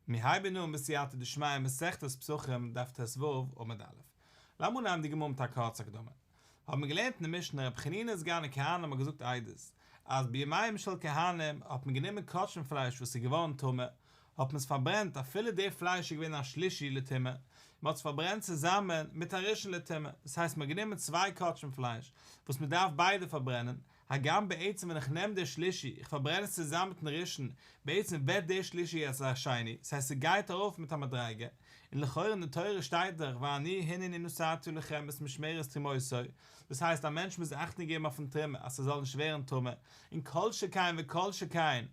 מיר הייבן אן בסייעתא דשמיא מסכת פסחים דף ט"ו עמוד א'. לאמיר אנהייבן די גמרא מיט א קורצע הקדמה. האבן מיר געלערנט אין די משנה רבי חנינא סגן הכהנים האט געזאגט עדות אז בימיהם של כהנים האט מען גענומען קדשים פלייש וואס איז געווארן טמא האט מען עס פארברענט אפילו די פלייש איז געווען א שלישי לטומאה מען האט עס פארברענט צוזאמען מיט א ראשון לטומאה דאס הייסט מען האט גענומען צוויי קדשים פלייש וואס מען דארף ביידע פארברענען הגם בעצם ווען איך נעם די שלישי, איך פארברען עס צוזאם מיטן ראשון, בעצם ווערט די שלישי יעצט א שני, ס'הייסט ס'גייט ארויף מיט א מדריגה, און לכאורה אין די תורה שטייט דאך ואני הנני נתתי לכם את משמרת תרומותי, דאס הייסט א מענטש מוז אכטונג געבן אויפן תרומה אז ס'זאל נישט ווערן טמא, און כל שכן וכל שכן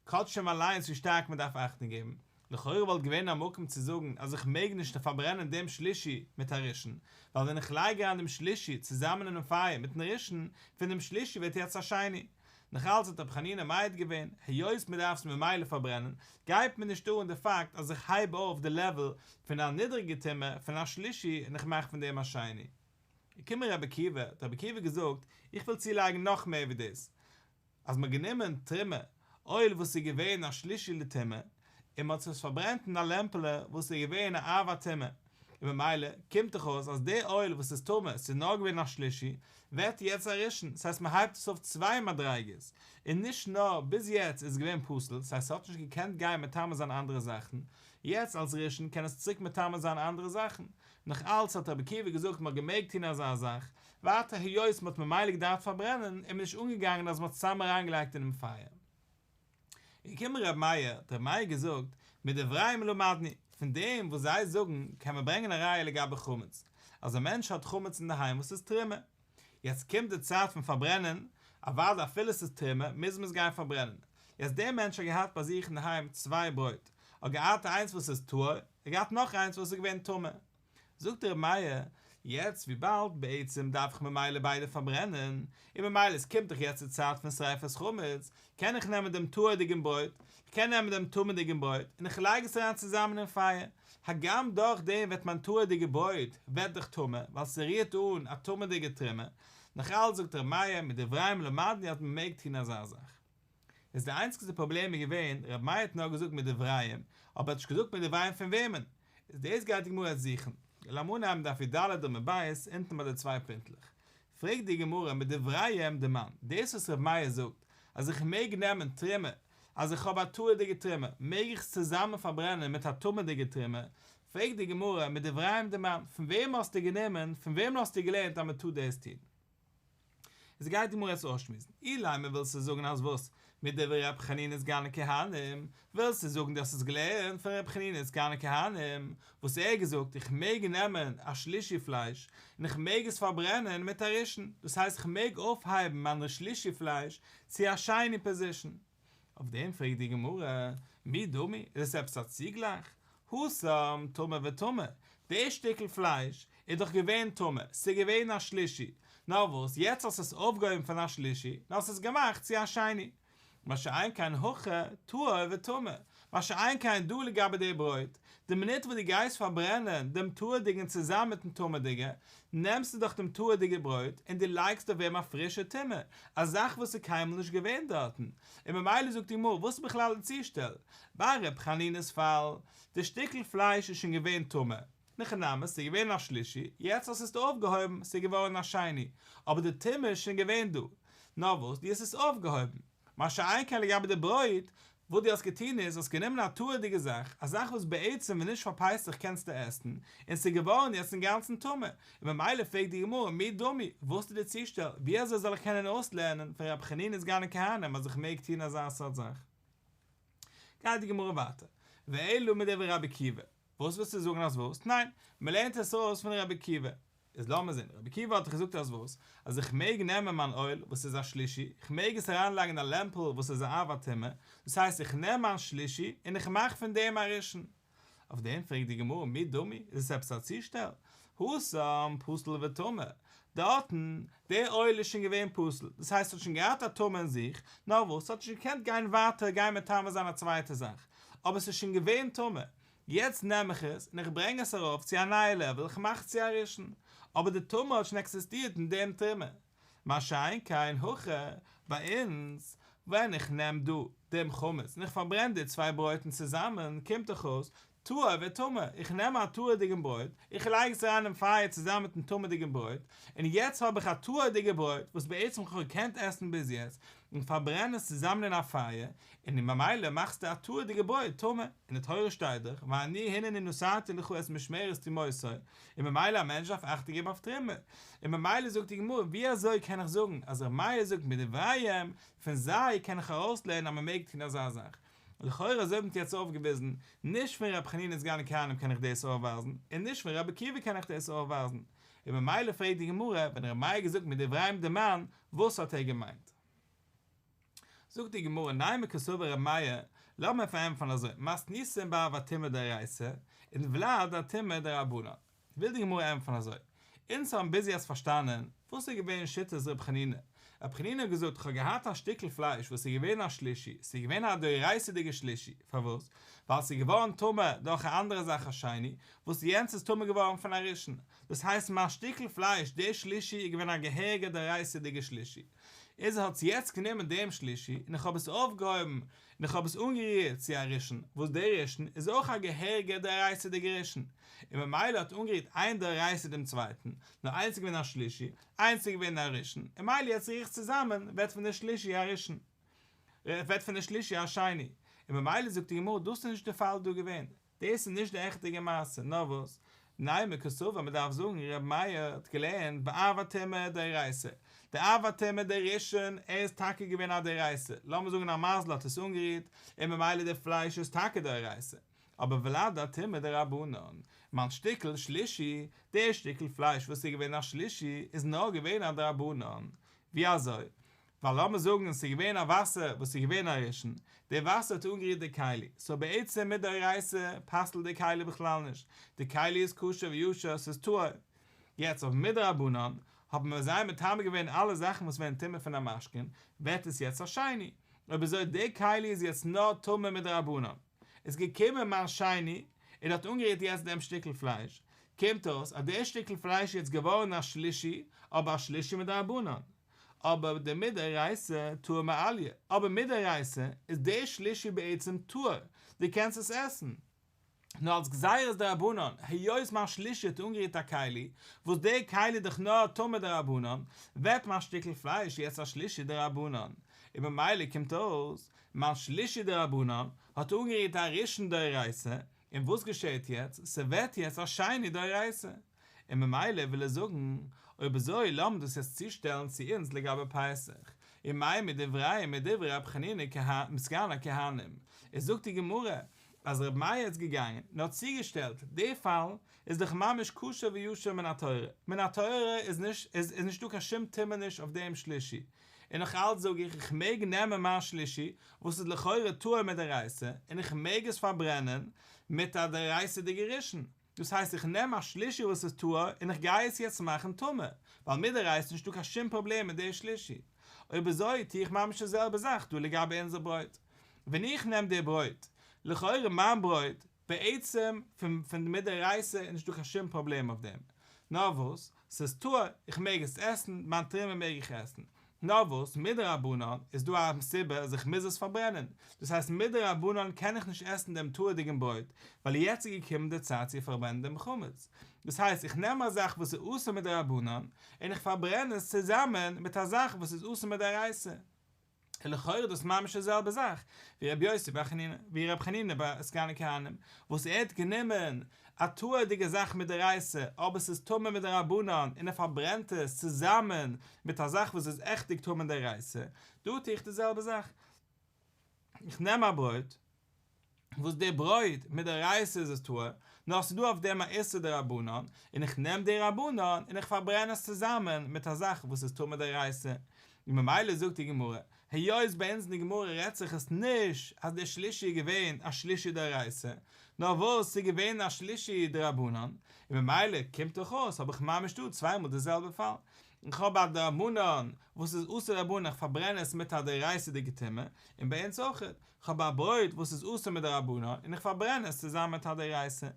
קדשים אליינס ווי שטארק מען דארף אכטונג געבן. לכאורה וואלט געווען א מקום צו זאגן אז איך מעג נישט פארברענען דעם שלישי מיט א ראשון, ווייל ווען איך לייג אריין דעם שלישי צוזאמען אינעם פייער מיטן ראשון, פון דעם שלישי ווערט יעצט א שני. נאך אלץ האט רבי חנינא מעיד געווען, היות מען דארף עס ממילא פארברענען, גייט מיר נישט אן די פאקט אז איך הייב אויף די לעוועל פון א נידריגע טומאה פון א שלישי און איך מאך פון דעם א שני. געקומען רבי עקיבא, האט רבי עקיבא געזאגט, איך וויל צולייגן נאך מער ווי דאס, אז מ'האט גענומען תרומה אויל וואס איז געווען א שלישי לטומאה, און מ'האט עס פארברענט אין א לעמפעלע וואס איז געווען א אב הטומאה, און ממילא קומט דאך אויס אז די אויל וואס איז טמא, ס'איז נאר געווען א שלישי, ווערט יעצט א ראשון, ס'הייסט מ'הייבט עס אויף צוויי מדריגות, און נישט נאר ביז יעצט איז עס געווען פסול, ס'הייסט ס'האט נישט געקענט גיין מטמא זיין אנדערע זאכן, יעצט אלס ראשון קען עס צוריק מטמא זיין אנדערע זאכן, נאך אלץ האט רבי עקיבא געזאגט מ'האט געמעגט טון אזא זאך, ווייטער היות מ'האט ממילא געדארפט פארברענען איז מען נישט אנגעגאנגען אז מ'האט סתם אריינגעלייגט אינעם פייער. איז געקומען ר' מאיר, האט ר' מאיר געזאגט, מדבריהם למדנו, פון דעם וואס זיי זאגן קען מען ברענגען א ראיה לגבי חמץ, אז א מענטש האט חמץ אינדערהיים וואס איז תרומה, יעצט קומט די צייט פון פארברענען, אוודאי אפילו ס'איז תרומה מוז מען עס גיין פארברענען, יעצט דער מענטש האט געהאט ביי זיך אינדערהיים צוויי ברויט, ער האט געהאט איינס וואס איז טהור, ער האט געהאט נאך איינס וואס איז געווען טמא, זאגט ר' מאיר, יעצט וויבאלד בעצם דארף איך ממילא ביידע פארברענען, און ממילא עס קומט דאך יעצט די צייט פון שריפת חמץ, קען איך נעמען דעם טהור'דיגן ברויט, איך קען נעמען דעם טמא'דיגן ברויט, און איך לייג עס אריין צוזאמען אין פייער, הגם דורך דעם ווערט מיין טהור'דיגע ברויט ווערט דאך טמא, ווייל ס'רירט אן א טמא'דיגע תרומה, נאך אלץ זאגט ר' מאיר, מדבריהם למדנו אז מ'מעג טון אזא זאך. איז די איינציגסטע פראבלעם איז געווען, ר' מאיר האט נאר געזאגט מדבריהם, אבער ער האט נישט געזאגט מדבריהם פון וועמען, איז דאס גייט די גמרא יעצט זוכן. לאמיר אנהייבן דף י"ד עמוד ב', אונטן ביי די צוויי פינטלעך. פרעגט די גמרא מדבריהם דמאן, דאס וואס ר' מאיר זאגט אז איך מעג נעמען תרומה, אז איך האב א טהור'דיגע תרומה, מעג איך עס צוזאמען פארברענען מיט א טמא'דיגע תרומה, פרעגט די גמרא מדבריהם דמאן, פון וועם האסטו גענומען, פון וועמען האסטו געלערנט אז מען טאר דאס טון? איז גייט די גמרא יעצט אויסשמועסן, אילימא ווילסטו זאגן אז וואס? מדברי ר' חנינא סגן הכהנים, ווילסטו זאגן דו האסט עס געלערנט פון ר' חנינא סגן הכהנים, וואס ער האט געזאגט איך מעג נעמען א שלישי פלייש און איך מעג עס פארברענען מיט א ראשון, דאס הייסט איך מעג אויפהייבן מיין שלישי פלייש צו א שני פאזישן. אויף דעם פרעגט די גמרא, מי דמי, איז עס עפעס א צוגלייך? התם טמא וטמא, די שטיקל פלייש איז דאך געווען טמא, ס'איז געווען א שלישי, נאר וואס יעצט האסט עס אויפגעהויבן פון א שלישי און האסט עס געמאכט צו א שני, מה שאין כן הכא טהור וטמא, מה שאין כן דא לגבי די ברויט, די מינוט וואס דו גייסט פארברענען דעם טהור'דיגן צוזאמען מיטן טמא'דיגע, נעמסטו דאך דעם טהור'דיגע ברויט און דו לייגסט אויף אים א פרישע טומאה, א זאך וואס איז קיינמאל נישט געווען דארטן, און ממילא זאגט די גמרא, וואס איז בכלל די צושטעל? ביי ר' חנינא'ס פאל, די שטיקל פלייש איז שוין געווען טמא, הכי נמי, ס'איז געווען א שלישי, יעצט האסט עס אויפגעהויבן, ס'איז געווארן א שני, אבער די טומאה איז שוין געווען דא, נאר וואס, דו האסט עס אויפגעהויבן. מה שאין כן לגבי די ברויט, וואס דו האסט געטון איז, האסט גענומען א טהור'דיגע זאך, א זאך וואס בעצם ווען נישט פאר פסח קענסטו עסן, און ס'איז געווארן יעצט אינגאנצן טמא, און ממילא פרעגט די גמרא מי דמי, וואס איז די צושטעל, ווי אזוי זאל איך קענען אויסלערנען פון רבי חנינא סגן הכהנים אז איך מעג טון אזא סארט זאך? גייט די גמרא ווייטער, ואלא מדברי רבי עקיבא, וואס ווילסטו זאגן אז וואס? ניין, מ'לערנט עס אויס פון רבי עקיבא. איז לאמיר זען, רבי עקיבא האט דאך געזאגט אז וואס? אז איך מעג נעמען מיין אויל וואס איז א שלישי, איך מעג עס אריינלייגן אין א לעמפל וואס איז א אב הטומאה, דאס הייסט איך נעם מיין שלישי און איך מאך פון דעם א ראשון. אויף דעם פרעגט די גמרא מי דמי, איז עס עפעס א צושטעל? התם פסול וטמא, דארטן, דער אויל איז שוין געווען פסול, דאס הייסט ס'האט שוין געהאט א טומאה אין זיך, נאר וואס, ס'האט נישט געקענט גיין ווייטער גיין מטמא זיין א צווייטע זאך, אבער ס'איז שוין געווען טמא, יעצט נעם איך עס און איך ברענג עס ארויף צו א נייע לעוועל, איך מאך עס צו א ראשון, אבער די טומאה האט שוין עקזיסטירט אין דעם תרומה. מה שאין כן הכא, ביי אונז. ווען איך נעם דא דעם חמץ און איך פארברען די צוויי ברויטן צוזאמען, קומט דאך אויס, טהור וטמא, איך נעם א טהור'דיגן ברויט, איך לייג עס אריין אין פייער צוזאמען מיטן טמא'דיגן ברויט, און יעצט האב איך א טהור'דיגע ברויט וואס בעצם איך האב געקענט עסן ביז יעצט, און פארברען עס צוזאמען אין א פייער, און ממילא מאכסטו א טהור'דיגע ברויט טמא, אין די תורה שטייט דאך, ואני הנני נתתי לך את משמרת טומאתו, און ממילא א מענטש דארף אכטונג געבן אויף תרומה, און ממילא זאגט די גמרא, ווי אזוי קען איך זאגן אז ר' מאיר זאגט מדבריהם, פון זיי קען איך ארויסלערנען אז מען מעג טון אזא זאך? לכאורה אזוי האט מען יעצט אויפגעוויזן, נישט פון ר' חנינא סגן הכהנים קען איך דאס אויפווייזן, און נישט פון רבי עקיבא קען איך דאס אויפווייזן, און ממילא פרעגט די גמרא, ווען ר' מאיר האט געזאגט מדבריהם דמן, וואס האט ער געמיינט? זאגט די גמרא, נימא קסבר ר' מאיר, לאמיר פארענטפערן אזוי, מתניתין באב הטומאה דאורייתא, און ולד אטומאה דרבנן. וויל די גמרא ענטפערן אזוי, אונז האבן ביז יעצט פארשטאנען וואס איז געווען שיטת ר' חנינא, ר' חנינא האט געזאגט כ'האב געהאט א שטיקל פלייש וואס איז געווען א שלישי, ס'איז געווען א דאורייתא'דיגע שלישי, פארוואס? ווייל ס'איז געווארן טמא דורך א אנדערע זאך א שני, וואס יענץ איז טמא געווארן פון א ראשון, דאס הייסט מיין שטיקל פלייש דער שלישי איז געווען א געהעריגע דאורייתא'דיגע שלישי, איז האט יעצט גענומען דעם שלישי און איך האב עס אויפגעהויבן און איך האב עס אנגערירט צו א ראשון, וואס דער ראשון איז אויך א געהעריגער דאורייתא'דיגער ראשון, און ממילא האט אנגערירט איין דאורייתא דעם צווייטן, נאר איינס איז געווען א שלישי, איינס איז געווען א ראשון, און ממילא יעצט ריר איך צוזאמען, ווערט פון דער שלישי א ראשון, ווערט פון דער שלישי א שני, און ממילא זאגט די גמרא דאס איז נישט די פאל דא געווען, דאס איז נישט די עכטיגע מעשה, נאר וואס? נימא קסבר מען דארף זאגן ר' מאיר האט געלערנט באב הטומאה דאורייתא, די אב הטומאה דער ראשון ער איז טאקע געווען א דאורייתא, לאמיר זאגן א מזל האט עס אנגערירט און ממילא די פלייש איז טאקע דאורייתא, אבער ולד אטומאה דרבנן, מיין שטיקל שלישי, די שטיקל פלייש וואס איז געווען א שלישי איז נאר געווען א דרבנן, ווי אזוי? ווייל לאמיר זאגן ס'איז געווען א וואסער וואס איז געווען א ראשון, די וואסער האט אנגערירט די כלי, סאו בעצם מדאורייתא פסל'ט די כלי בכלל נישט, די כלי איז כשר וישר ס'איז טהור. יעצט אבער מדרבנן האבן מיר זיי מטמא געווען אלע זאכן וואס ווערן טמא פון א משקין, ווערט עס יעצט א שני. אויב אזוי די כלי איז יעצט נאר טמא מדרבנן. איז געקומען מיין שני און האט אנגערירט יעצט דעם שטיקל פלייש, קומט אויס אז דער שטיקל פלייש איז יעצט געווארן א שלישי, אבער א שלישי מדרבנן. אבער דמדאורייתא טהור מעליא, אבער מדאורייתא איז דער שלישי בעצם טהור, דו קענסט עס עסן, נאר אלס גזירת דרבנן, היות מיין שלישי האט אנגערירט א כלי, וואס דער כלי איז דאך נאר טמא דרבנן, ווערט מיין שטיקל פלייש יעצט א שלישי דרבנן, און ממילא קומט אויס, מיין שלישי דרבנן האט אנגערירט א ראשון דאורייתא, און וואס געשעהט יעצט? ס'ווערט יעצט א שני דאורייתא. און ממילא וויל ער זאגן, אויב אזוי לאמיר דאס יעצט צושטעלן צו אונז לגבי פסח, ומאי מדבריהם מדברי ר' חנינא סגן הכהנים, איז זאגט די גמרא אז ר' מאיר איז געגאנגען און האט צוגעשטעלט די פאל איז דאך ממש כשר וישר מן התורה, מן התורה איז נישט איז נישטא קיין שום טומאה נישט אויף דעם שלישי, און נאך אלץ זאג איך איך מעג נעמען מיין שלישי וואס איז לכאורה טהור מדאורייתא און איך מעג עס פארברענען מיט א דאורייתא'דיגע ראשון. דאס הייסט איך נעם א שלישי וואס איז טהור און איך גיי עס יעצט מאכן טמא, ווייל מדאורייתא איז נישטא קיין שום פראבלעם מיט די שלישי. אויב אזוי טו איך ממש די זעלבע זאך דא לגבי אונזער ברויט. ווען איך נעם די ברויט, לכאורה מיין ברויט, בעצם פון פון מדאורייתא איז נישטא קיין שום פראבלעם אויף דעם. נאר וואס, ס'איז טהור, איך מעג עס עסן, מיין תרומה מעג איך עסן. נאר וואס, מדרבנן איז דא א סיבה אז איך מוז עס פארברענען, דאס הייסט מדרבנן קען איך נישט עסן דעם טהור'דיגן ברויט, ווייל יעצט איז געקומען די צייט צו פארברענען דעם חמץ. דאס הייסט איך נעם א זאך וואס איז אסור מדרבנן, און איך פארברען עס צוזאמען מיט א זאך וואס איז אסור מדאורייתא. און לכאורה איז דאס ממש די זעלבע זאך ווי רבי יוסי בר חנינא, ווי רבי חנינא ביי סגן הכהנים, וואס ער האט גענומען א טהור'דיגע זאך מדאורייתא, אבער ס'איז טמא מדרבנן, און ער פארברענט עס צוזאמען מיט א זאך וואס איז עכטיג טמא מדאורייתא, דא טו איך די זעלבע זאך, איך נעם א ברויט, וואס די ברויט מדאורייתא איז עס טהור, נאר ס'איז דא אויף דעם א איסור דרבנן, און איך נעם די רבנן און איך פארברען עס צוזאמען מיט א זאך וואס איז טמא מדאורייתא, און ממילא זאגט די גמרא, היות ביי אונז אין די גמרא רעדט זיך עס נישט אז דער שלישי איז געווען א שלישי דאורייתא, נאר וואס ס'איז געווען א שלישי דרבנן, און ממילא קומט דאך אויס האב איך ממש דא צוויי מאל די זעלבע פאל, איך האב א דרבנן וואס איז אסור דרבנן איך פארברען עס מיט א דאורייתא'דיגע טומאה, און ביי אונז אויך, איך האב א ברויט וואס איז אסור מדרבנן און איך פארברען עס צוזאמען מיט א דאורייתא.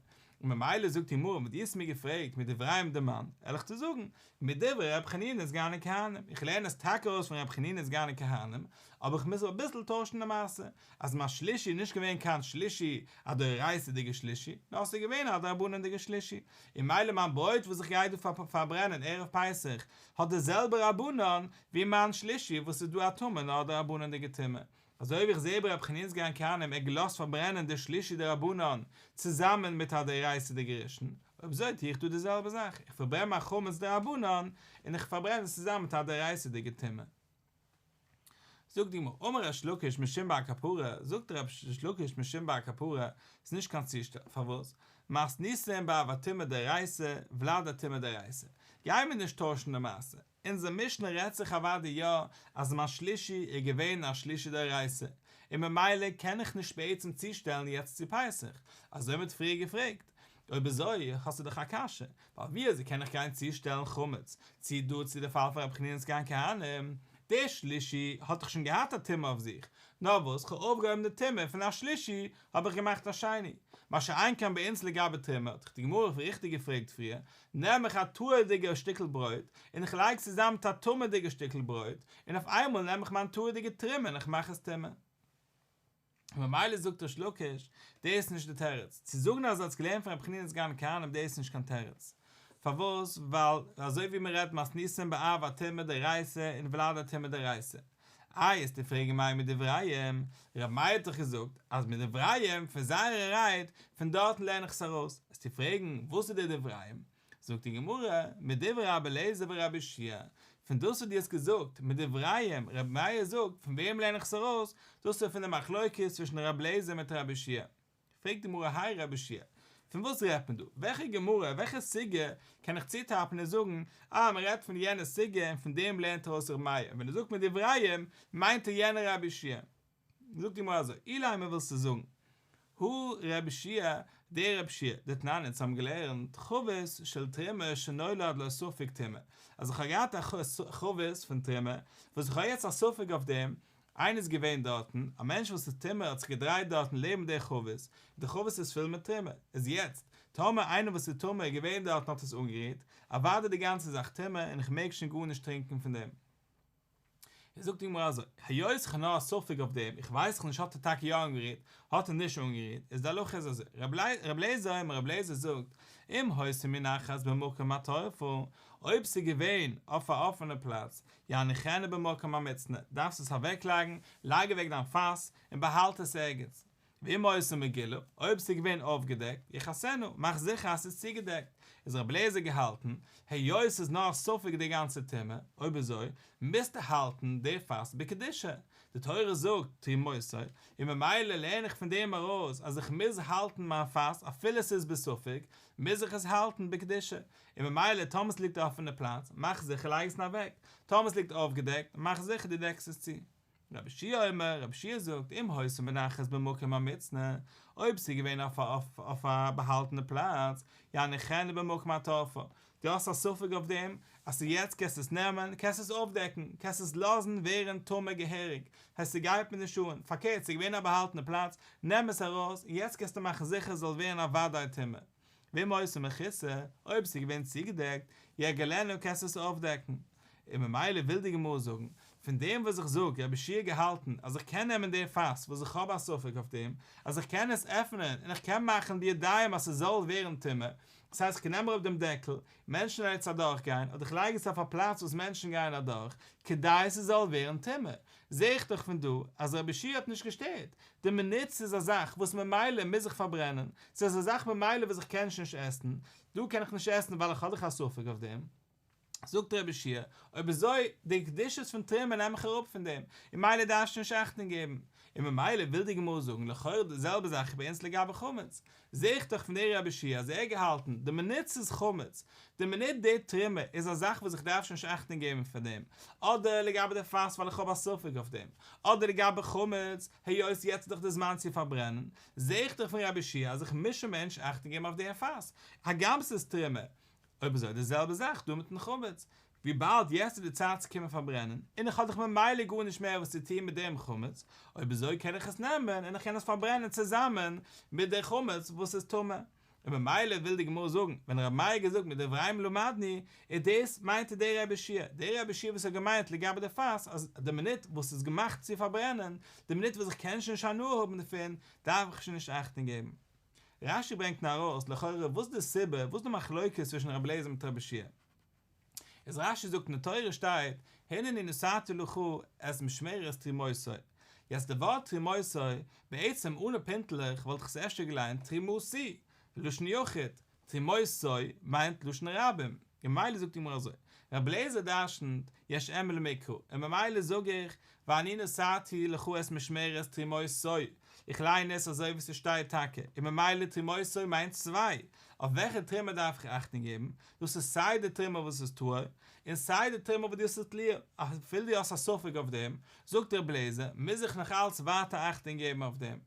און ממילא זאגט די גמרא ווען דו האסט מיר געפרעגט מדבריהם דמאן, וועל איך דיר זאגן, מדברי ר' חנינא סגן הכהנים, איך לערן עס טאקע ארויס פון ר' חנינא סגן הכהנים, אבער איך מוז אביסל טוישן די מעשה, אז מיין שלישי איז נישט געווען קיין שלישי א דאורייתא'דיגע שלישי, נאר ס'איז געווען א דרבנן'דיגע שלישי, און מילא מיין ברויט וואס איך גיי דא פארברענען ערב פסח האט די זעלבע רבנן ווי מיין שלישי וואס איז דא א טומאה נאר א דרבנן'דיגע טומאה. אזוי ווי איך זעה ביי רבי חנינא סגן הכהנים ער האט געלאזט פארברענען די שלישי דרבנן צוזאמען מיט א דאורייתא'דיגע ראשון, אויב אזוי טו איך דא די זעלבע זאך, איך פארברען מיין חמץ דרבנן און איך פארברען עס צוזאמען מיט א דאורייתא'דיגע טומאה. זאגט די גמרא, אמר ריש לקיש משום בר קפרא, זאגט ריש לקיש משום בר קפרא, ס'איז נישט קיין צושטעל, פארוואס? מתניתין באב אטומאה דאורייתא, ולד אטומאה דאורייתא. גייען מיר נישט טוישן די מעשה. אונזער משנה רעדט זיך אוודאי יא אז מיין שלישי איז געווען א שלישי דאורייתא, און ממילא קען איך נישט בעצם צושטעלן יעצט צו פסח, אזוי מ'האט פריער געפרעגט. אויב אזוי האסטו דאך א קשיא, ווייל ווי אזוי קען איך גיין צושטעלן חמץ צו דא צו די פאל פון רבי חנינא סגן כהנים, דער שלישי האט דאך שוין געהאט א טומאה אויף זיך, נאר וואס כ'האב אויפגעהויבן די טומאה פון א שלישי האב איך געמאכט א שני, מה שאין כן ביי אונז לגבי תרומה האט דאך די גמרא ריכטיג געפרעגט פריער, נעם איך א טהור'דיגע שטיקל ברויט און איך לייג צוזאם מיט א טמא'דיגע שטיקל ברויט, און אויף איינמאל נעם איך מיין טהור'דיגע תרומה און איך מאך עס טמא. ממילא זאגט ריש לקיש, דאס איז נישט די תירוץ, צו זאגן אז ער האט עס געלערנט פון רבי חנינא סגן הכהנים דאס איז נישט קיין תירוץ, פארוואס ווייל אזוי ווי מען רעדט מתניתין באב אטומאה דאורייתא און ולד אטומאה דאורייתא, איי וועסטו פרעגן מאי מדבריהם, רבי מאיר האט דאך געזאגט אז מדבריהם פון זייערע רייד פון דארטן לערן איך עס ארויס, וועסטו פרעגן וואס איז די דבריהם, זאגט די גמרא, מדברי רבי אליעזר ורבי יהושע פון דאס וואס דו האסט געזאגט, מדבריהם, רבי מאיר זאגט, פון וועם לערן איך עס ארויס, דאס איז פון די מחלוקת צווישן רבי אליעזר מיט רבי יהושע פרעגט די גמרא הי רבי יהושע פון וואס רעדט מען דא, וועלכע גמרא, וועלכע סוגיא קען איך צוטאפן און זאגן, אה, מען רעדט פון יענע סוגיא און פון דעם לערנט ארויס רבי מאיר, און ווען ער זאגט מדבריהם, מיינט ער יענע רבי יהושע זאגט די גמרא אזוי, אילימא ווילסטו זאגן, הא רבי יהושע, דער רבי יהושע, דתנן אונז האבן געלערנט, חבית של תרומה שנולד לו ספק טומאה, אז איך האב געהאט א חבית פון תרומה, וואס איך האב יעצט א ספק אויף דעם, איינער איז געווען דארטן, א מענטש וואס איז טמא האט זיך געדרייט דארטן לעבן דער חבית, די חבית איז פול מיט תרומה, איז יעצט, טאמער איינער וואס איז טמא איז געווען דארטן האט עס אנגערירט, אוודאי די גאנצע זאך טמא און איך מעג שוין גארנישט טרינקען פון דעם. איז זאגט די גמרא אזוי, היות איך האב נאר א ספק אויף דעם, איך ווייס דאך נישט האט ער טאקע יא אנגערירט, האט ער נישט אנגערירט, איז די הלכה איז אזוי, ר' לעזער אומר ר' לעזער זאגט, אם היתה מונחת במקום התורפה, אויב ס'איז געווען אויף א אפענע פלאץ, יניחנה במקום המוצנע, דארפסט עס אוועקלייגן, לייג אוועק דיין פאס, און באהאלט עס ערגעץ. ואם היתה מגולה, אויב ס'איז געווען אויפגעדעקט, יכסנה, מאך זיכער אז ס'איז צוגעדעקט. איז רבי אליעזר געהאלטן, היות ס'איז נאר א ספק די גאנצע טומאה, אויב אזוי, מוזטו האלטן די פאס בקדושה. די תורה זאגט, תרומותי, און ממילא לערן איך פון דעם ארויס אז איך מוז האלטן מיין פאס אפילו ס'איז בספק, מוז איך עס האלטן בקדושה. און ממילא טאמער ס'ליגט אויף אפענע פלאץ, מאך זיכער לייג עס אוועק. טאמער ס'ליגט אויפגעדעקט, מאך זיכער דו דעקסט עס צו. רבי יהושע אומר, רבי יהושע זאגט, אם היתה מונחת במקום המוצנע, אויב ס'איז געווען אויף א באהאלטענע פלאץ, יניחנה במקום התורפה, דו האסט א ספק אויף דעם, אז ס'איז יעצט קענסטו עס נעמען, קענסט עס אויפדעקן, קענסט עס לאזן ווערן טמא געהעריג, הייסט ס'גייט מיר נישט אן, פארקערט ס'איז געווען א באהאלטענע פלאץ, נעם עס ארויס, און יעצט קענסטו מאכן זיכער עס זאל ווערן א וודאי טומאה. ואם היתה מכוסה, אויב ס'איז געווען צוגעדעקט, יגלנה קענסט עס אויפדעקן. און ממילא וויל די גמרא זאגן, פון דעם וואס איך זאג רבי יהושע געהאלטן אז איך קען נעמען די פאס וואס איך האב א ספק אויף דעם, אז איך קען עס עפענען און איך קען מאכן בידיים אז ס'זאל ווערן טמא, דאס הייסט איך קען נעמען אראפ דעם דעקל, מענטשן וועלן עס אדורכגיין, אדער איך לייג עס אויף א פלאץ וואס מענטשן גייען אדורך, כדי ס'זאל ווערן טמא. זע איך דאך פון דא אז רבי יהושע האט נישט געשטערט, די מינוט ס'איז א זאך וואס ממילא מוז איך פארברענען, ס'איז א זאך ממילא וואס איך קען שוין נישט עסן, דא קען איך נישט עסן ווייל איך האב דאך א ספק אויף דעם, זאגט רבי יהושע, אויב אזוי, די קדושת פון תרומה נעם איך אראפ פון דעם, און ממילא דארפסטו נישט אכטונג געבן. און ממילא וויל די גמרא זאגן, לכאורה די זעלבע זאך ביי אונז לגבי חמץ, זע איך דאך פון די רבי יהושע אז ער האט געהאלטן, די מינוט ס'איז חמץ, די מינוט די תרומה איז א זאך וואס איך דארף שוין נישט אכטונג געבן פאר דעם, אדער לגבי די פאס ווייל איך האב א ספק אויף דעם, אדער לגבי חמץ, היות יעצט איז דאך די זמן צו פארברענען, זע איך דאך פון רבי יהושע אז איך מוז שוין מער נישט אכטונג געבן אויף די פאס, הגם ס'איז תרומה. אויב אזוי די זעלבע זאך דא מיטן חמץ, וויבאלד יעצט איז די צייט צו קומען פארברענען, און איך האב דאך ממילא גארנישט מער וואס צו טון מיט דעם חמץ, אויב אזוי קען איך עס נעמען און איך קען עס פארברענען צוזאמען מיט די חמץ וואס איז טמא. און ממילא וויל די גמרא זאגן, ווען רבי מאיר האט געזאגט מדבריהם למדנו, איז דאס מיינט ער דער רבי יהושע, דער רבי יהושע וואס האט געמיינט לגבי די פאס אז די מינוט וואס ס'איז געמאכט צו פארברענען, די מינוט וואס איך קען שוין נישט הנאה האבן דערפון, דארף איך שוין נישט אכטונג געבן. רש"י ברענגט נאר ארויס לכאורה וואס די סיבה, וואס די מחלוקת צווישן רבי אליעזר מיט רבי יהושע. איז רש"י זאגט אין די תורה שטייט הנני נתתי לך את משמרת תרומותי, יעצט די ווארט תרומותי, בעצם אנע פינטלעך וואלט איך עס אפשר געליינט תרומתי, לשון יחיד, תרומותי מיינט לשון רבים, און ממילא זאגט די גמרא אזוי, רבי אליעזר דרשנ'ט יש אם למקרא, און ממילא זאג איך ואני נתתי לך את משמרת תרומותי, איך ליין עס אזוי ווי ס'שטייט טאקע, און ממילא תרומותי מיינט צוויי, אויף וועלכע תרומה דארף איך אכטונג געבן? דאס איז סיי די תרומה וואס איז טהור, און סיי די תרומה וואס דאס איז תלויה, אפילו דו האסט א ספק אויף דעם, זאגט רבי אליעזר, מוז איך נאך אלץ ווייטער אכטונג געבן אויף דעם.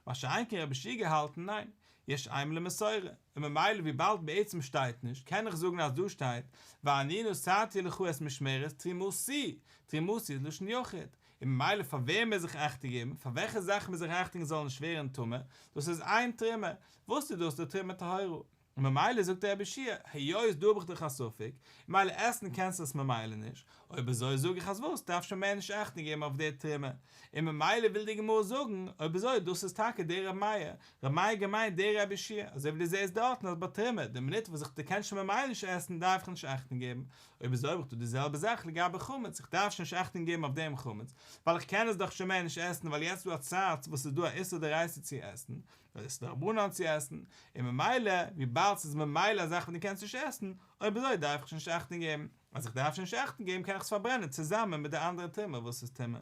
מה שאין כן רבי יהושע געהאלטן ניין, יש אם למסורה, און ממילא וויבאלד בעצם שטייט נישט, קען איך זאגן אז דא שטייט, ואני נתתי לך את משמרת תרומתי, תרומתי איז לשון יחיד, און ממילא פאר וועם מוז איך אכטונג געבן, פאר וועלכע זאך מוז איך אכטונג זאל נישט ווערן טמא, דאס איז איין תרומה, וואס איז דאס די תרומה טהורה? און ממילא זאגט רבי יהושע, היות דא האב איך דאך א ספק, ממילא עסן קענסטו עס ממילא נישט, אויב אזוי זאג איך אז וואס, דארף שוין מער נישט אכטונג געבן אויף די תרומה, און ממילא וויל די גמרא זאגן, אויב אזוי דאס איז טאקע דער רבי מאיר, רבי מאיר געמיינט דער רבי יהושע, אזוי ווי דו זעסט דארטן אז ביי תרומה, די מינוט וואס איך דו קענסט שוין ממילא נישט עסן דארף איך נישט אכטונג געבן, אויב אזוי האב איך דא די זעלבע זאך לגבי חמץ, איך דארף שוין נישט אכטונג געבן אויף דעם חמץ, ווייל איך קען עס דאך שוין מער נישט עסן ווייל יעצט איז דא א צייט וואס ס'איז דא א איסור דאורייתא צו עסן, ווייל עס איז דרבנן צו עסן, און ממילא וויבאלד ס'איז ממילא א זאך וואס דו קענסט נישט עסן, אויב אזוי דארף איך שוין נישט אכטונג געבן, אז איך דארף שוין נישט אכטונג געבן קען איך עס פארברענען צוזאמען מיט די אנדערע תרומה וואס איז טמא.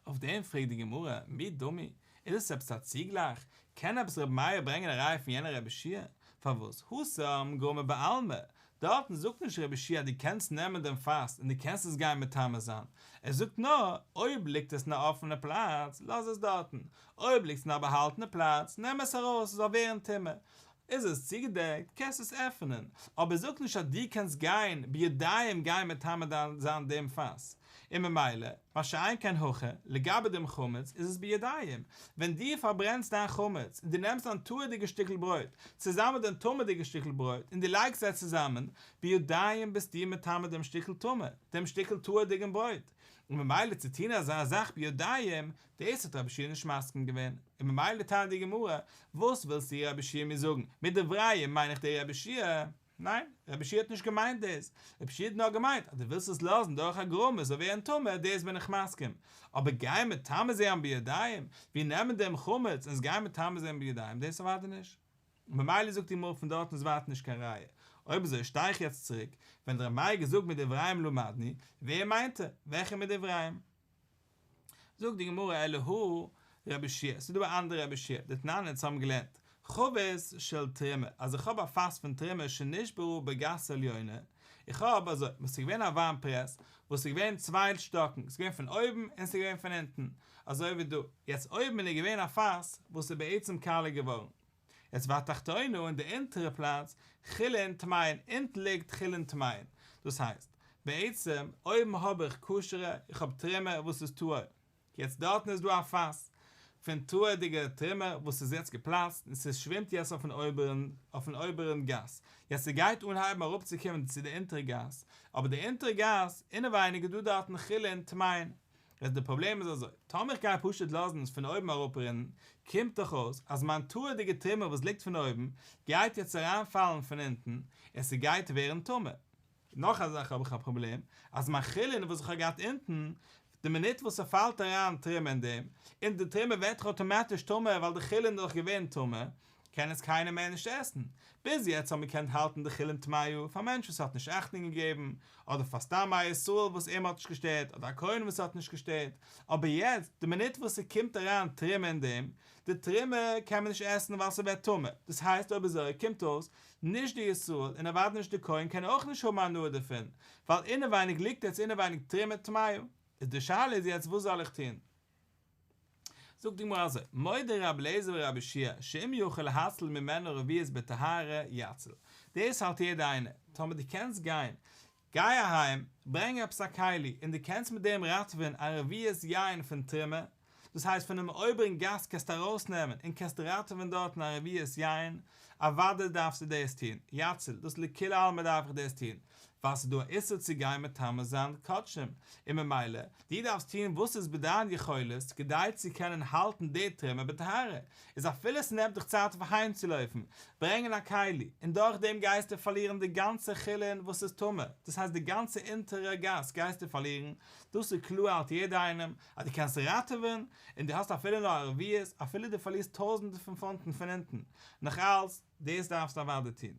אויף דעם פרעגט די גמרא, מי דמי, איז עס עפעס א צוגלייך? קען עפעס רבי מאיר ברענגען א ראיה פון יענער רבי יהושע? פארוואס התם גרמא בעלמא, דארטן זאגט נישט רבי יהושע אז דו קענסט נעמען דעם פאס און דו קענסט עס גיין מטמא זיין, ער זאגט נאר, אויב ליגט עס אין א אפענע פלאץ, לאז עס דארטן, אויב ליגט עס אין א באהאלטענע פלאץ, נעם עס ארויס עס זאל ווערן טמא, איז עס צוגעדעקט, קענסט עס עפענען, אבער ער זאגט נישט אז דו קענסט גיין בידיים גיין מטמא זיין דעם פאס, און ממילא, מה שאין כן הכא, לגבי דעם חמץ, איז עס בידיים, ווען דו פארברענסט דיין חמץ, און דו נעמסט דיין טהור'דיגע שטיקל ברויט, צוזאמען מיט דיין טמא'דיגע שטיקל ברויט, און דו לייגסט זיי צוזאמען, בידיים ביסטו מטמא דעם שטיקל טמא, דעם שטיקל טהור'דיגן ברויט, און ממילא צו טון אזא זאך בידיים, דאס האט רבי יהושע נישט מסכים געווען, און ממילא טענה'ט די גמרא, וואס ווילסטו רבי יהושע מיר זאגן, מדבריהם מיין איך דער רבי יהושע? ניין, רבי יהושע האט נישט געמיינט דאס, רבי יהושע האט נאר געמיינט אז דו ווילסט עס לאזן דורך א גרמא עס זאל ווערן טמא, דאס בין איך מסכים, אבער גיין מטמא זיין בידיים, ווי נעמען דעם חמץ און עס גיין מטמא זיין בידיים, דאס אוודאי נישט. ממילא זאגט די גמרא פון דארטן איז ווייטער נישט קיין ראיה. אויב אזוי שטיי איך יעצט צוריק, ווען ר' מאיר האט געזאגט מדבריהם למדנו, ווער מיינט ער? וועלכע מדבריהם? זאגט די גמרא אלא הא רבי יהושע, ס'איז דא א אנדערע רבי יהושע, דתנן אונז האבן געלערנט, חבית של תרומה, אז איך האב א פאס פון תרומה שנשברה בגת העליונה, איך האב אזוי, וואס איז געווען א וויין פרעס, וואס איז געווען צוויי שטאקן, ס'איז געווען פון אויבן און ס'איז געווען פון אונטן, אזוי ווי דא, יעצט אויבן איז געווען א פאס וואס איז בעצם קאליע געווארן, יעצט והתחתונה אין די אונטערע פלאץ, חולין טמאין, אונטן ליגט חולין טמאין, דאס הייסט, בעצם אויבן האב איך כשר'ע, איך האב תרומה וואס איז טהור, יעצט דארטן איז דא א פאס פון טהור'דיגע תרומה וואס איז יעצט געפלאצט און ס'שווימט יעצט אויפן אויבערן אויפן אויבערן גת, יעצט ס'גייט אנהייבן אראפצוקומען צו די אונטערע גת, אבער די אונטערע גת אינעווייניג איז דא דארטן חולין טמאין, יעצט די פראבלעם איז אזוי, טאמער איך גיי פשוט לאזן עס פון אויבן אראפרינען, קומט דאך אויס אז מיין טהור'דיגע תרומה וואס ליגט פון אויבן, גייט יעצט אריינפאלן פון אונטן, און ס'גייט ווערן טמא. נאך א זאך האב איך א פראבלעם, אז מיין חולין וואס איך האב געהאט אונטן, די מינוט וואס ס'פאלט אריין תרומה אין דעם, און די תרומה ווערט דאך אויטאמאטיש טמא ווייל די חולין איז דאך געווען טמא, קען עס קיינער מער נישט עסן. ביז יעצט האט מען געקענט האלטן די חולין טמאה פאר מענטש וואס האט נישט אכטונג געגעבן, אדער פאר סתם א ישראל וואס אים האט נישט געשטערט, אדער א כהן וואס האט נישט געשטערט, אבער יעצט, די מינוט וואס ס'קומט אריין תרומה אין דעם, די תרומה קען מען נישט עסן ווייל ס'ווערט טמא, דאס הייסט אויב אזוי קומט אויס, נישט די ישראל און אוודאי נישט די כהן קען אויך נישט האבן הנאה דערפון, ווייל אינעווייניג ליגט יעצט אינעווייניג תרומה טמאה. איז די שאלה איז יעצט וואס זאל איך טון? זאגט די גמרא אזוי, מודה רבי אליעזר ברבי יהושע שאם יכול להציל ממנה רביעית בטהרה יציל, דאס האלט יעדער איינער, טאמער דו קענסט גיין, גיי אהיים, ברענג עפעס א כלי, און דו קענסט מיט דעם ראטעווען א רביעית יין פון תרומה, דאס הייסט פונעם אויבערן גאס קענסטו ארויסנעמען און קענסט ראטעווען דארטן א רביעית יין, אוודאי דארפסטו דאס טון, יציל, דאס לכולי עלמא דארף איך דאס טון, ווייל ס'איז דא א איסור צו גיין מטמא זיין קדשים, און ממילא, דו דארפסט טון וואס איז בדיין יכולת כדי צו קענען האלטן די תרומה בטהרה, איז אפילו ס'נעמט דיך צייט אויף אהיימצולויפן, ברענגען א כלי, און דורכדעם גייסטו פארלירן די גאנצע חולין וואס איז טמא, דאס הייסט די גאנצע אונטערע גאס גייסטו פארלירן, דאס איז קלאר האלט יעדער איינעם אז דו קענסט ראטעווען, און דו האסט אפילו נאר א רביעית, אפילו דו פארלירסט טויזענטער פון פונטן פון אונטן, נאכאלץ, דאס דארפסטו אוודאי טון.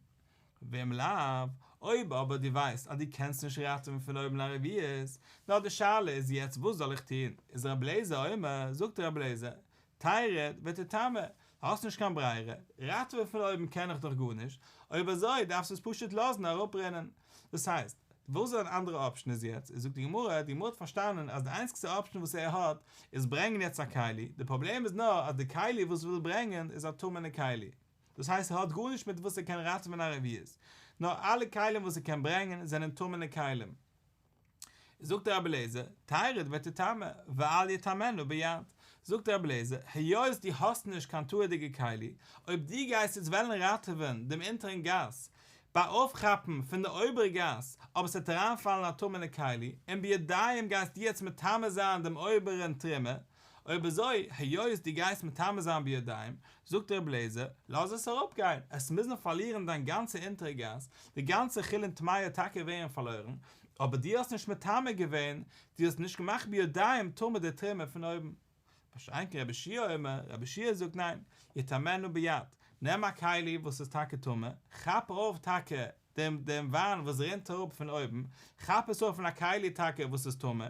ואם לאו, אויב אבער דו ווייסט אז דו קענסט נישט ראטעווען פון אויבן א רביעית, נאר די שאלה איז יעצט וואס זאל איך טון, איז ר' אליעזר אומר, זאגט ר' אליעזר, תרד ותטמא, האסט נישט קיין ברירה, ראטעווען פון אויבן קען איך דאך גארנישט, אויב אזוי דארפסטו עס פשוט לאזן אראפרינען. דאס הייסט, וואס זיין אנדערע אפשן איז יעצט, איז זאגט די גמרא, די גמרא האט פארשטאנען אז די איינציגסטע אפשן וואס ער האט איז ברענגען יעצט א כלי, די פראבלעם איז נאר אז די כלי וואס וויל ברענגען איז א טמא'נע כלי, דאס הייסט ער האט גארנישט מיט וואס ער קען ראטעווען א רביעית, נאר אלע כלים וואס ער קען ברענגען זענען טמא'נע כלים. זאגט רבי אליעזר, תרד ותטמא, ואל יטמאנה ביד. זאגט רבי אליעזר, היות דו האסט נישט קיין טהור'דיגע כלי, אויב דו גייסט יעצט וועלן ראטעווען דעם אונטערן גאס, ביי אויפכאפן פון די אויבערע גאס, אבער ס'וועט אריינפאלן א טמא'נע כלי, און בידיים גייסטו יעצט מטמא זיין דעם אויבערן תרומה, אויב אזוי, היות דו גייסט מטמא זיין בידיים, זאגט רבי אליעזר, לאז עס אראפגיין, וועסט מוזן פארלירן דיין גאנצע אונטערע גאס, די גאנצע חולין טמאה וועט טאקע ווערן פארלוירן, אבער דו האסט נישט מטמא געווען, דו האסט נישט געמאכט בידיים טמא די תרומה פון אויבן. מה שאין כן רבי יהושע אומר, רבי יהושע זאגט ניין, יטמאנה ביד, נעם א כלי וואס איז טאקע טמא, כאפ אויף טאקע דעם דעם וויין וואס רינט אראפ פון אויבן, כאפ עס אויף אין א כלי טאקע וואס איז טמא,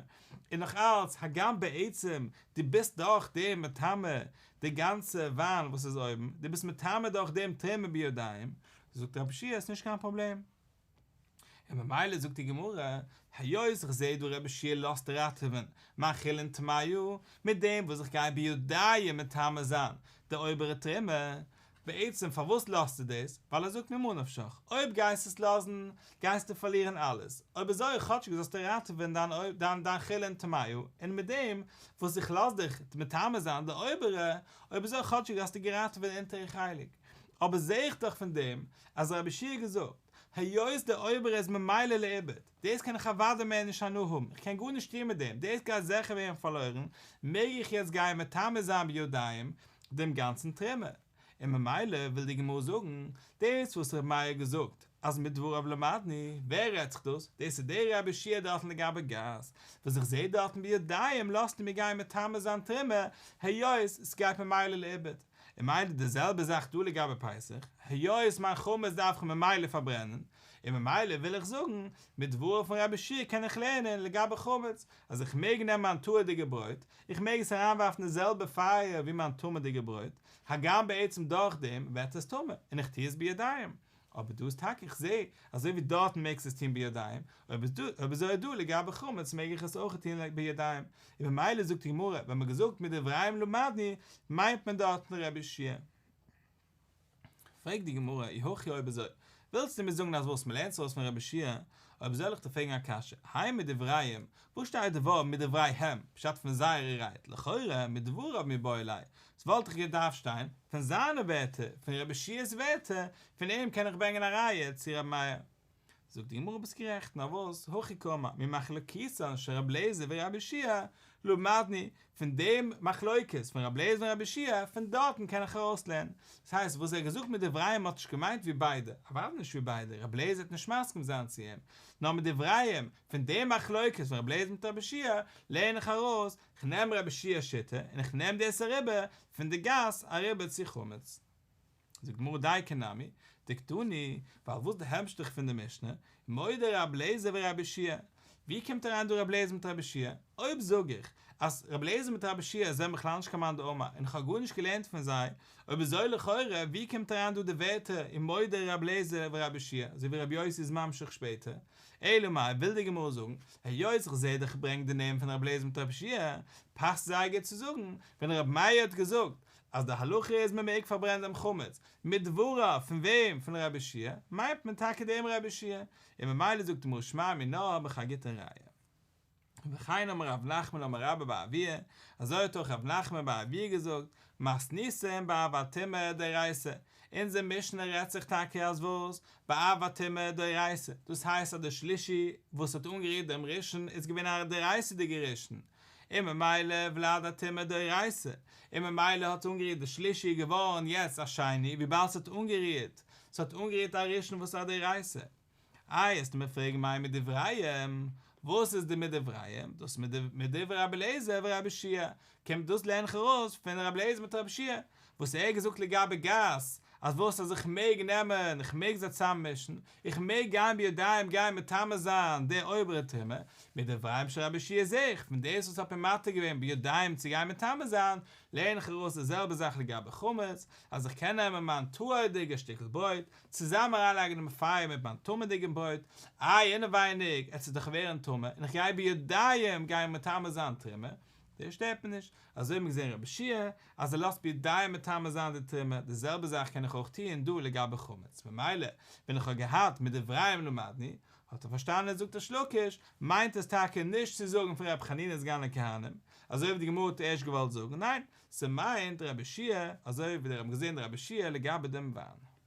און נאך אלץ, הגם בעצם דו ביסט דורך דעם מטמא די גאנצע וויין וואס איז אויבן, דו ביסט מטמא דורך דעם תרומה בידיים, זאגט רבי יהושע עס איז נישט קיין פראבלעם. און ממילא זאגט די גמרא, היות איך זעה דא רבי יהושע לאזט ראטעווען מיין חולין טמאה, מיט דעם וואס איך גיי בידיים מטמא זיין די אויבערע תרומה, בעצם פארוואס לאזטו דאס? ווייל ער זאגט ממה נפשך, אויב גייסטו עס לאזן גייסטו פארלירן אלעס, אויב אזוי כאטשיג זאלסטו ראטעווען דיין דיין חולין טמאה, און מיט דעם וואס איך לאז דיך מטמא זיין די אויבערע, אויב אזוי כאטשיג האסטו געראטעוועט די אונטערע חלק. אבער זעה איך דאך פון דעם אז רבי יהושע האט געזאגט, היות די אויבערע איז ממילא לאיבוד, דאס קען איך אוודאי מער נישט הנאה האבן, איך קען גארנישט טון מיט דעם, דאס גייט זיכער ווערן פארלוירן, מעג איך יעצט גיין מטמא זיין בידיים דעם גאנצן תרומה? און ממילא וויל די גמרא זאגן, דאס וואס ר' מאיר האט געזאגט אז מדבריו למדנו, ווער רעדט זיך דאס? דאס איז דער רבי יהושע דארטן לגבי גת, וואס איך זעה דארטן בידיים לאזט ער מיר גיין מטמא זיין תרומה, היות ס'גייט ממילא לאיבוד. און ממילא די זעלבע זאך דא לגבי פסח, היות מיין חמץ דארף איך ממילא פארברענען, און ממילא וויל איך זאגן, מדבריו פון רבי יהושע קען איך לערנען לגבי חמץ, אז איך מעג נעמען מיין טהור'דיגע ברויט, איך מעג עס אריינווארפן אין די זעלבע פייער ווי מיין טמא'דיגע ברויט, הגם בעצם דורכדעם ווערט עס טמא, און איך טו עס בידיים. אבער דא איז טאקע איך זע, אזוי ווי דארטן מעגסטו עס טון בידיים, אויב איז דא, אויב אזוי דא לגבי חמץ מעג איך עס אויך טון בידיים, און ממילא זאגט די גמרא, ווען מ'האט געזאגט מדבריהם למדנו, מיינט מען דארטן רבי יהושע. פרעגט די גמרא, אי הכי אויב אזוי, ווילסטו מיר זאגן אז וואס מ'לערנט זיך אויס פון רבי יהושע, אויב אזוי וועל איך דיר פרעגן א קשיא, הי מדבריהם, וואס שטייט די ווארט מדבריהם, פשט פון זייערע רייד, לכאורה מדבריו מיבעי ליה, ס'וואלט דאך געדארפט שטיין, פון זיינע ווערטער, פון רבי יהושע'ס ווערטער, פון אים קען איך ברענגען א ראיה צו רבי מאיר. זאגט די גמרא ביסט גערעכט, נאר וואס, הכי קאמר, ממחלוקתן של רבי אליעזר ורבי יהושע למדנו, פון דעם מחלוקת פון רבי אליעזר און רבי יהושע, פון דארטן קען איך ארויסלערנען. דאס הייסט, וואס ער האט געזאגט מדבריהם האט נישט געמיינט ווי ביידע, אוודאי נישט ווי ביידע, רבי אליעזר וועט נישט מסכים זיין צו אים, נאר מדבריהם, פון דעם מחלוקת פון רבי אליעזר מיט רבי יהושע, לערן איך ארויס, כ'נעם רבי יהושע'ס שיטה און איך נעם דאס אריבער פון די גת אריבער צו חמץ. זאגט די גמרא דייקא נמי, דקתני, ווייל וואס די המשך פון די משנה, מודה רבי אליעזר ורבי יהושע, ווי קומט אריין דא רבי אליעזר מיט רבי יהושע? אויב זאג איך אז רבי אליעזר מיט רבי יהושע זענען בכלל נישט קיין מאן דאמר און איך האב גארנישט געלערנט פון זיי, אויב אזוי לכאורה ווי קומט אריין דא די ווערטער ומודה רבי אליעזר ורבי יהושע, אזוי ווי רבי יוסי איז ממשיך שפעטער, אלא מאי וויל די גמרא זאגן, היות איך זעה דאך ברענגט די נעמען פון רבי אליעזר מיט רבי יהושע, פאסט זייער גוט צו זאגן, ווען רבי מאיר האט געזאגט אז די הלכה איז מען מעג פארברענען דעם חמץ, מדבריו פון וועם? פון רבי יהושע, מיינט מען טאקע דעם רבי יהושע, און ממילא זאגט די גמרא שמע מינה האב איך א גוטע ראיה. וכן אמר רב נחמן אמר רבה בר אבוה, אזוי האט אויך רב נחמן בר אבוה געזאגט, מתניתין באב הטומאה דאורייתא, אונזער משנה רעדט זיך טאקע אז וואס? באב הטומאה דאורייתא, דאס הייסט אז דער שלישי וואס האט אנגערירט דעם ראשון איז געווען א דאורייתא'דיגער ראשון, און ממילא ולד הטומאה דאורייתא, און ממילא האט אנגערירט די שלישי איז געווארן יעצט א שני וויבאלד ס'האט אנגערירט, ס'האט אנגערירט א ראשון וואס איז א דאורייתא. איי וועסטו מיר פרעגן מאי מדבריהם, וואס איז די מדבריהם, דאס מדברי רבי אליעזר ורבי יהושע קומט דאס לערן איך ארויס פון רבי אליעזר מיט רבי יהושע וואס ער האט געזאגט לגבי גת, אז וואס אז איך מעג נעמען, איך מעג זיי צוזאממישן, איך מעג גיין בידיים גיין מטמא זיין די עוברי טומאה, מדבריהם של רבי יהושע זעה איך, פון דאס וואס האט מיר מתיר געווען בידיים צו גיין מטמא זיין, לערן איך ארויס די זעלבע זאך לגבי חמץ, אז איך קען נעמען מיין טהור'דיגע שטיקל ברויט, צוזאמען אריינלייגן אינעם פייער מיט מיין טמא'דיגן ברויט, איי אינעווייניג, עס וועט דאך ווערן טמא, און איך גיי בידיים גיין מטמא זיין תרומה, דאס שטערט מיר נישט, אזוי האט מען געזען רבי יהושע אז ער לאזט בידיים מטמא זיין די תרומה, די זעלבע זאך קען איך אויך טוען דא לגבי חמץ, ממילא ווען איך האב געהאט מדבריהם למדנו, האט ער פארשטאנען זאגט ריש לקיש, מיינט עס טאקע נישט צו זאגן פון רבי חנינא סגן הכהנים, אזוי ווי די גמרא האט ערשט געוואלט זאגן, ניין, ס'מיינט רבי יהושע, אזוי ווי מיר האבן געזען רבי יהושע לגבי דעם וויין.